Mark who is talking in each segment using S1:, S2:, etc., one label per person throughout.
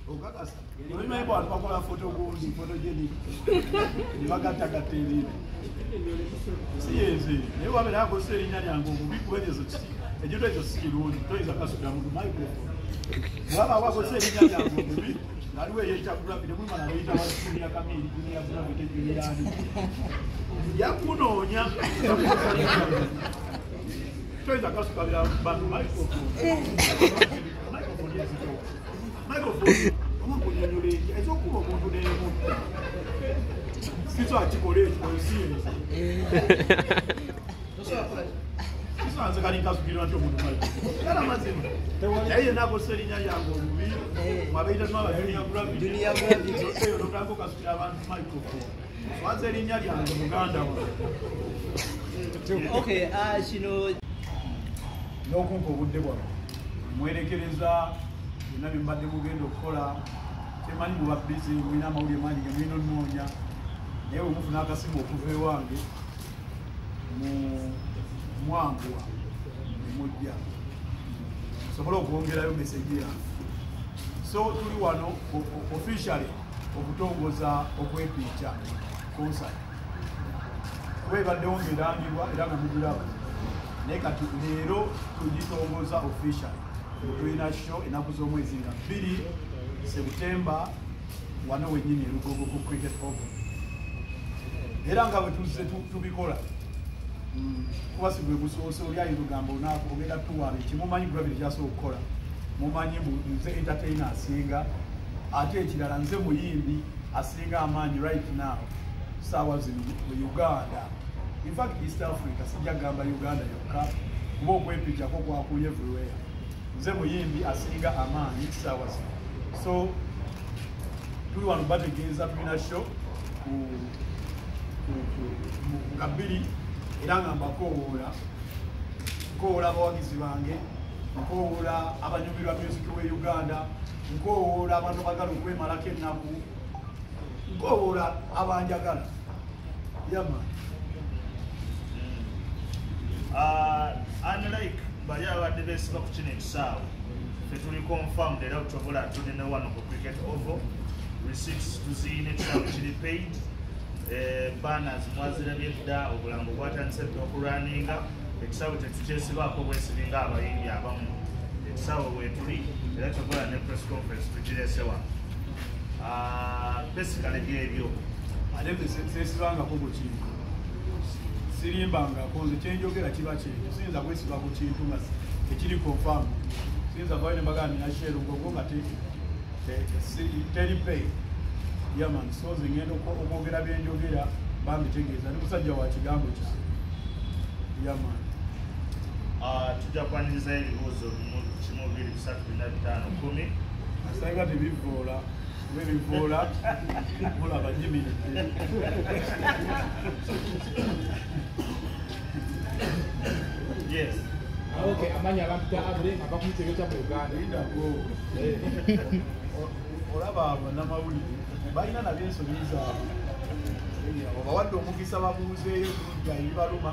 S1: Okakasa obimanyi bwantu bakola fotogundi photogenic ne bagattagatta ebintu si yenze naye wabeera akozesa erinnya lyange obubi kuba ekintu ekyo si kirungi toyinza kasukira muntu microphone bwaba akozesa erinnya lyange obubi aliwo eyeyita Gravity mulimala beyita ba Junior Kamili, Junior Gravity, Junior ani yakunoonya toyinza kasukabira bantu microphone microphone yazitowa microphone omukunyonyola ekyokuba omuntu n'emutta siso akikola ekyo osinze siso nze kali nkasukirira nti omuntu microphone era mazima naye yenna akozesa erinnya lyange obubi mwabeeyita twaba Junior Gravity eyo notandika okasukira abantu microphone swaza erinnya lyange muganda wange.
S2: Okay, kino
S1: n'okumpa obudde bwabwe mwerekereza byonna bye mbadde mugenda okukola kyemanyi muba busy mulina amawulire mangi ge mulina onnoonya naye bwe mufuna akasimu okuva ewange mu mwanguwa ne mujja nsobole okwongerayo message yange. So tuli wano officially okutongoza okwepiica concert kuba ebaddewo ng'erangibwa era nga mugiraba naye kati leero tugitongoza officially. Tulina show ennaku z'omwezi nga 2 September wano wennyini e Lugogo ku Cricket Oval era nga bwe tuzze tubikola kuba si gwe gusoose oli ayinza okugamba onaako ogenda tuwaaba ekimumanyi Gravity kyasobola okukola mumanyi nze entertainer asinga ate ekirala nze muyimbi asinga amaanyi right now saawa zino mu Uganda, in fact East Africa, sijja kugamba Uganda yokka kuba okwepikyako kwakuli everywhere. Nze muyimbi asinga amaanyi saawa zino so tuli wano bategeeza tulina show nga 2 era nga mbakoowoola nkoowoola abawagizi bange nkoowoola abanyumirwa music we Uganda nkoowoola abantu abagala okwemalako ennaku nkoowoola abanjagala yama.
S3: Unlike bali abadde beesiba ku kino ekisaawe ffe tuli confirmed era tusobola tuli ne wano ku Cricket Oval receipts tuziine ekisaawe kiri paid banners mwazirabye dda obulango bwatandise dda okulwaninga ekisaawe tetukyesibaako bwesibi ng'abayimbi abamu ekisaawe weetuli era kyokola ne press conference tugirese wano. Basically byebyo
S1: ate nze seesibangako ku kintu sirimbangako nze kyenjogera kiba kyekyo siyinza kwesiba ku kintu nga tekiri confirm siyinza vayo ne mbagamba nina show e Lugogo nga teri pay yeah man so nze ngenda okwogera byenjogera bambitegeeza ndi musajja wa kigambo kyange yeah man.
S3: Tujja kwaniriza ebibuuzo 1 2 3 4 5 10
S1: asayiba tebivoola kuba ebivoola mulaba nyimiridde.
S3: Yes.
S4: Okay, amanya abampita Abre ava ku kitebe kya mu Uganda.
S1: Lindako olaba bannamawulire balina nabyo ensobi zaabwe obawadde omukisa babuuzeeyo tulujja ebibaluma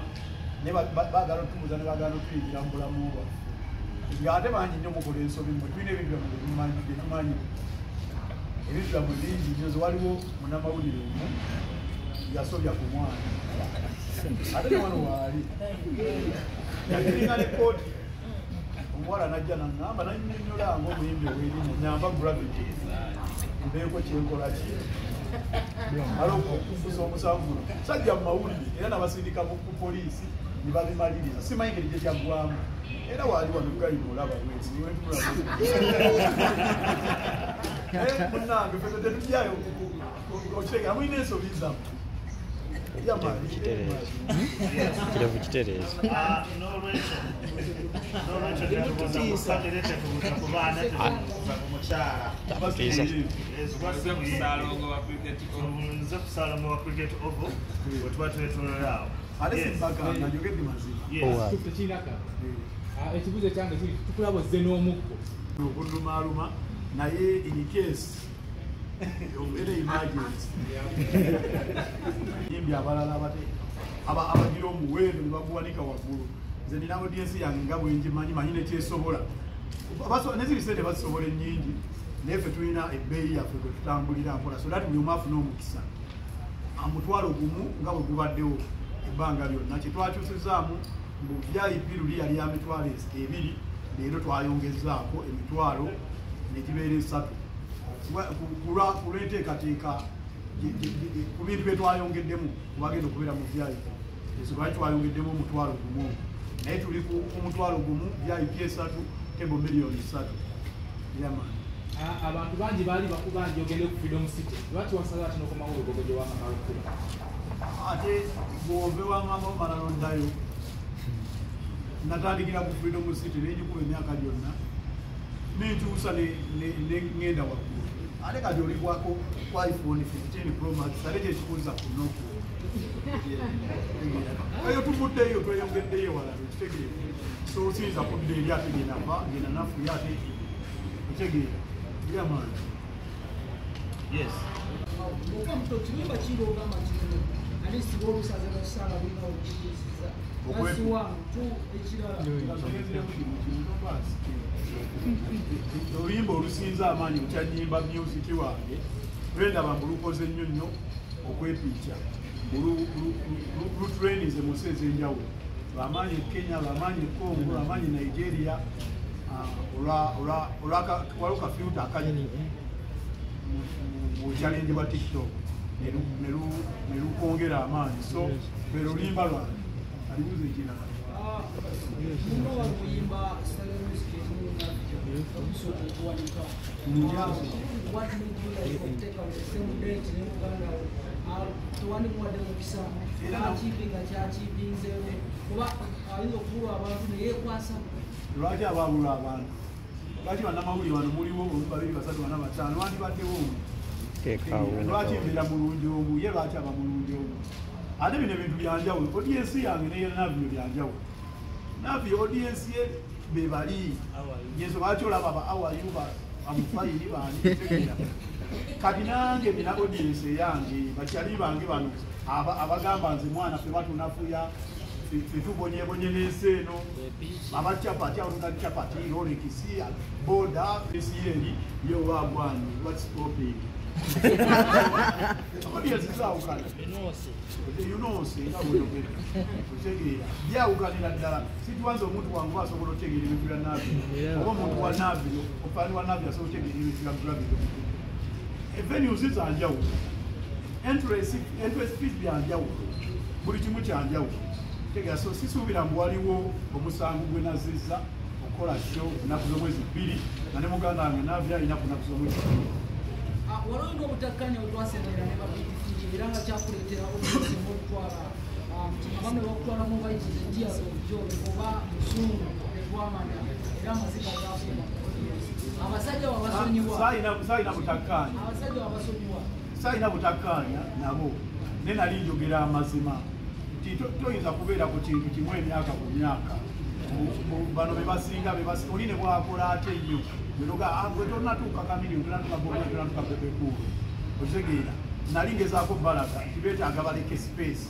S1: naye baagala otubuuza ne bagaana otuyingira mu bulamu bwaffe ng'ate bangi nnyo mukola ensobi mmwe tulina ebintu byammwe byetumanyi ebintu byammwe bingi nnyo nze waliwo munnamawulire omu yasobya ku mwana ate ne wano waali yagiringa ne kooti omuwala najja naŋŋamba nannyonnyola ng'omuyimbi ow'erinnya nyamba Gravity mbeeko kyenkola ki mala okufusa omusanvu guno sajja mu mawulire era nabasindika ku poliisi ne babimaliriza simanyi ngeri gye kyaggwamu era waali wano gayina olaba bweti niwentunula munnange ffe tetujjayo okitegeera mulina ensobi zammwe.
S5: Kirevu kitereeza.
S3: N'olwekyo tetubuuza ku famire tetubuuza ku baana tetubuuza ku mukyala nze ku Ssalongo wa Cricket Oval bwe tuba twetoolera awo.
S1: Ate simbagamba njogedde mazima.
S4: Tekirinaka ekibuuzo ekyange kiri tukulaba ozze n'omuggo
S1: okunumaaluma naye in case of any emergency yimbi abalala abagira omuwendo ne baguwanika waggulu nze nina audience yange nga bwe ngimanyi manyi nekyesobola Neziri sente bazisobola ennyingi, naye ffe tulina ebbeeyi yaffe kwe tutambulira mpola, so that buli omu afune omukisa. Omutwalo gumu nga bwe gubaddewo ebbanga lyonna. Kye twakyusizaamu mu VIP luli yali ya 20,000, leero twayongezzaako 3,000 ne gibeera 3 ku lw'enteekateeka ku bintu bye twayongeddemu kubagenda okubeera mu VIP. Ensonga lwaki twayongeddemu 1,000, naye tuli ku 1,000 VIP 3, table 3 million. Yamaani.
S4: Abantu bangi baali bakubanja ogende ku Freedom City. Lwaki wasala ati n'okomawo olugogo gye wakamala okukuba?
S1: Ate bw'ove wangamba omala n'oddayo. Natandikira ku Freedom City n'egikuba emyaka gyonna, nenkyusa ne ŋŋenda waggulu. Ate kati oli ku iPhone 15 Pro Max, ate kyekikuza ku Nokia. Eyo tuvuddeyo, tweyongeddeyo walala, okitegeera. So siyinza kudda eri ate gye nava, gye nanafuye ate okitegeera. Yamaani.
S3: Yes.
S2: Kiyimba kiri ogamba kino at olusaze n'okusanga bulina okukituusiza. That's one, two, ekirala.
S1: Oluyimba olusinza amaanyi mukyanyimba music wange lwendaba mbu lukoze nnyo nnyo okwepiica, lutrainize mu nsi ez'enjawulo, lwamaanyi e Kenya, lwamaanyi e Congo, lwamaanyi e Nigeria, waliwo kafyuta akali mu challenge bwa TikTok ne lukwongera amaanyi. So lwe luyimba lwange. Alibuuza ekirala.
S2: Muno wali muyimba style music okusooka okuwanika. What made you like okuteeka on the same date ne muganda wo? Tewandimuwadde mukisa akiipinga kyakiipinzeewo kuba ayinza okubulwa abantu ne yeekwasa.
S1: Lwaki aba abulwa abantu? Lwaki bannamawulire wano muliwo 1, 2, 3, 4, 5 wandibaddewo omu? Lwaki mbeera mulungi omu? Ye lwaki aba mulungi omu? Ate bino ebintu byanjawulo. Audience yange ne Navio byanjawulo. Navio audience ye be bali. Yesu lwaki olaba ba awayu ba amufayiri baani tegeera. Kati nange nina audience yange, bakyali bange bano abagamba nze mwana ffe batunafuya, ffe tubonyebonye n'ensi eno, abacapati abatunda capati, Rolex, boda, PCL, yo wagwani, what's popping? Audience zaawukana. Yunoosi nga bweyogera. Otegeera. Byawukanira ddala. Situwanze omuntu wange asobola okutegeera ebintu bya Navio. Oba omuntu wa Navio, ofaani wa Navio asobola okutegeera ebintu bya Gravity. Venues za njawulo. Entrance fees bya njawulo. Buli kimu kya njawulo. Tegeera, so sisuubira mbu waliwo omusango gwe nazizza okukola show ennaku z'omwezi 2 nga ne muganda wange Navio alina ku nnaku z'omwezi 2.
S2: Waliwo n'obutakkanya obutwasemberera ne ba PPP era nga kyakuleetera obuzibu okutwala abamu ne bakutwala mu bayitize tears of joy oba musungu egwamanya era amaziga gafuna mu audience. Abasajja wabasonyiwa.
S1: Saalina butakkaanya.
S2: Abasajja wabasonyiwa.
S1: Saalina butakkaanya nabo. Ne nali njogera amazima nti toyinza kubeera ku kintu kimu emyaka ku myaka. Bano be basinga oli ne bwakola ate nnyo. Gwe tonatuuka Chameleone, tonatuuka Bobi, tonatuuka Bebe Cool. Okitegeera. Nali ngezaako balaga nti beetaaga baleke space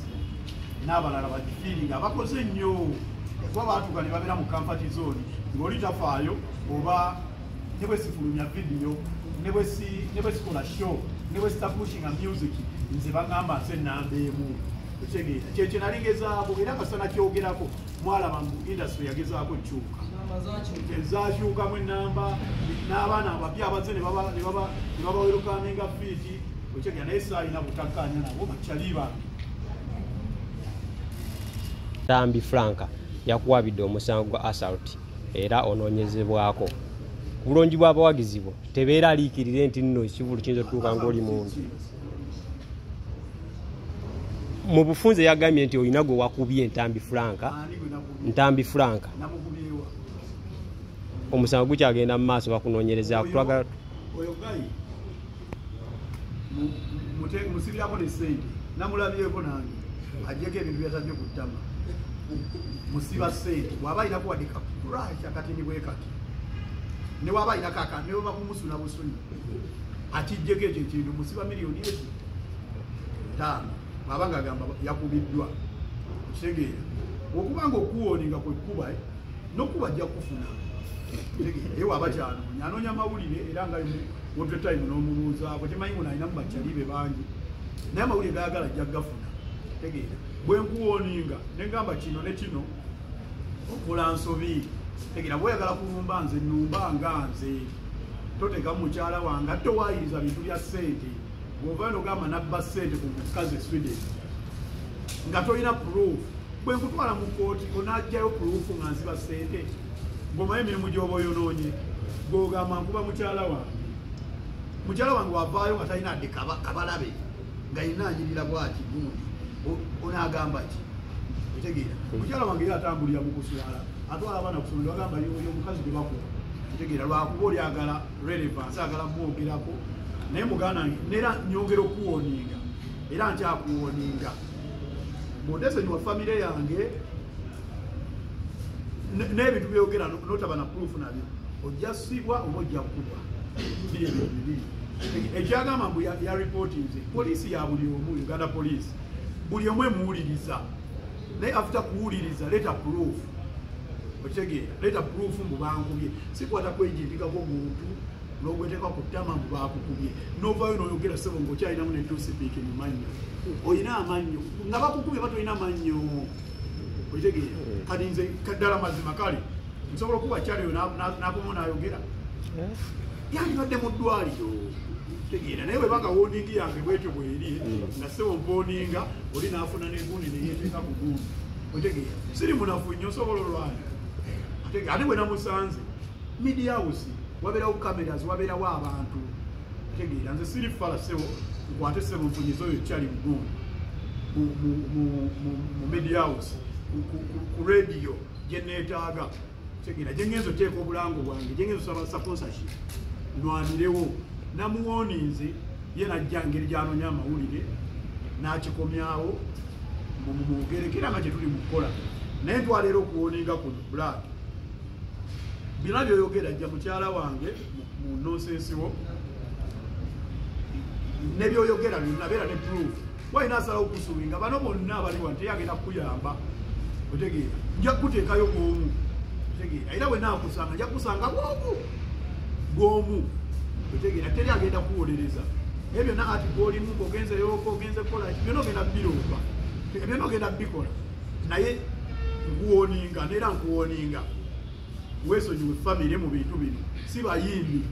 S1: n'abalala bagifiiringa abakoze nnyo kuba baatuuka ne babeera mu comfort zone ng'oli tafaayo oba ne bwe sifulumya vidiyo ne bwe sikola show ne bwe sitapushinga music nze bagamba nze nnamba emu. Okitegeera. Kyekyo nali ngezaako era kasana kyogerako mwalaba mbu industry yagezaako nkyuka. Ezakyukamu ennamba n'abaana abapya abazze ne babawerukaminga fiiti. Okitegeera, naye saalina butakkaanya nabo bakyali bange.
S6: Ntambi Frank yakuwabidde omusango gwa assault era onoonyezebwako. Ku bulungi bw'abawagizi bo tebeeraliikirire nti nno ekivvulu kiyinza otuuka ng'oli muntu. Mu bufunze yagambye nti olina gwe wakubye Ntambi Frank. Ntambi Frank. Omusango gukyagenda mu maaso bakunoonyereza.
S1: Oyo gayi musibirako ne ssente namulabyeko nange ajjeko ebintu byatadde ku ttama. Musiba ssente bw'aba ayinako wadde kakurash akatini bwe kati ne bw'aba ayinako aka ne bwe bakumusuna busunyi akijjeko ekyo ekintu musiba 5 million bw'aba ng'agamba yakubiddwa. Okitegeera. Okubanga okuwoninga kwe kkuba n'okkuba ajja kufuna. Ewa abakyanoonya anoonya mawulire era nga wotwe time n'omubuuzaako temanyi muno alinamu bakyali be bangi naye amawulire gayagala ajja gafuna. Tegeera bwe nkuwooninga ne ngamba kino ne kino okola nsobi. Tegeera bw'oyagala kulumba nze nnumba nga nze toteekamu mukyala wange ate towaayiriza bintu bya ssente bw'ovayo n'ogamba nabba ssente ku mukazi e Sweden nga tolina proof bwe nkutwala mu kkooti onaggyayo proof nga nziba ssente ng'omanyi emirimu gy'oba oyonoonye gw'ogamba nkuba mukyala wange. Mukyala wange wavaayo nga talina adde kabalabe nga yenna anyirira bw'ati gundi onaagamba ki? Otegeera mukyala wange ye atambulira mu kuswala atwala abaana ku ssomero bagamba oyo omukazi gwe bakuba. Otegeera lwakuba oli agala relevance agala mwogerako naye muganda wange neera nyongera okuwooninga era nkyakuwooninga bw'oteesonyiwa famire yange n'ebintu byogera n'otaba na proof nabyo ojja ssibwa oba ojja kkubwa. Biri ebintu bibiri. Ekyagamba mbu ya reportinze poliisi ya buli omu Uganda police buli omu emuwuliriza naye after kuwuliriza leeta proof. Otegeera leeta proof mbu bankubye sikwata kwejintikako muntu n'ogweteeka ku ttama mbu baakukubye n'ovaayo n'oyogera ssebo ng'okyalinamu ne toothpick mu mannyo oyina amannyo nga bakukubye ba tolina mannyo. Otegeera kati nze ddala mazima kale nsobola okuba kyaliyo n'akomawo n'ayogera yandibadde mu ddwaliro. Tegeera naye bwe banga warning yange bwetyo bweri nga ssebo mpooninga oli n'afuna n'egundi ne yeeteeka ku gundi. Otegeera siri munafu nnyo nsobola olwana. Otegeera ate bwe namusanze media house wabeerawo cameras wabeerawo abantu. Otegeera nze siri fala ssebo nkwate ssebo nfunyize oyo kyali mugundi mu media house ku radio gye neetaaga. Otegeera gye ngenza oteeka obulango bwange gye ngenza osaba sponsorship nwanirewo. Namuwooninze ye najja ngeri gy'anoonya amawulire n'akikomyawo mumwogereko era nga kye tuli mu kukola naye ntwala era okuwooninga kuno Black byonna by'oyogera jja mukyala wange mu nonsense wo ne by'oyogera byonna beera ne proof walina asalawo okusuubinga bano bonna abali wano teyagenda kukuyamba. Otegeera nja kukuteekayo bw'omu. Otegeera era bwe naakusanga nja kukusanga bw'omu bw'omu. Otegeera teri agenda kuwolereza ebyo byonna ati gw'olimu ogenze yooko ogenze kukola ki byonna ogenda biroopa byonna ogenda bikola naye nkuwooninga neera nkuwooninga weesonyiwe famire mu bintu bino si bayimbi.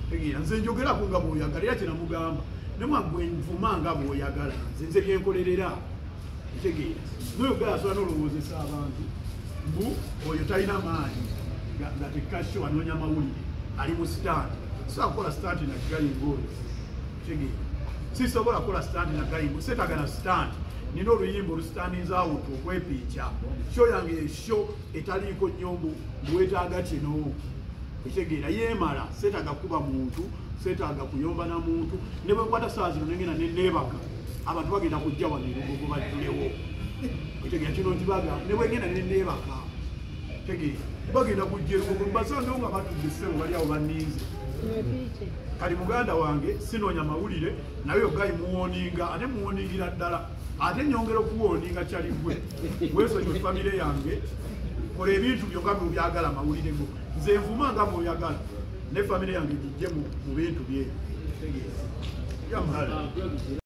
S1: Otegeera nze njogerako nga bw'oyagala era kye namugamba nemwa gwe nvuma nga bw'oyagala nze nze byenkolerera. Otegeera n'oyogera asobola n'olowoozesa abantu mbu oyo talina maanyi nga tekasho anoonya mawulire ali mu sitaani. Sisobola kukola sitaani na gayingo oyo. Otegeera sisobola kukola sitaani na gayingo seetaaga na sitaani nina oluyimba olusitaaninza awutu okwepiica sho yange esho etaliiko nnyo mbu weetaaga kino. Otegeera yeemala seetaaga kuba muntu seetaaga kuyomba na muntu ne bwe nkwata ssaawa zino nengenda ne neebaka abantu bagenda kujja wano erugogo bajjulewo. Otegeera kino nkibaga ne bwe ngenda ne neebaka. Otegeera bagenda kujja erugogo mbasangewo nga batudde ssebo bali awo banninze. Kati muganda wange sinoonya mawulire naye ogayi muwooninga ate muwooningira ddala ate nyongera okuwooninga kyali gwe weesonyiwe famire yange kola ebintu byokka byobyagala mawulire go nze nvuma nga bw'oyagala ne famire yange gijje mu bintu bye. Tegeera.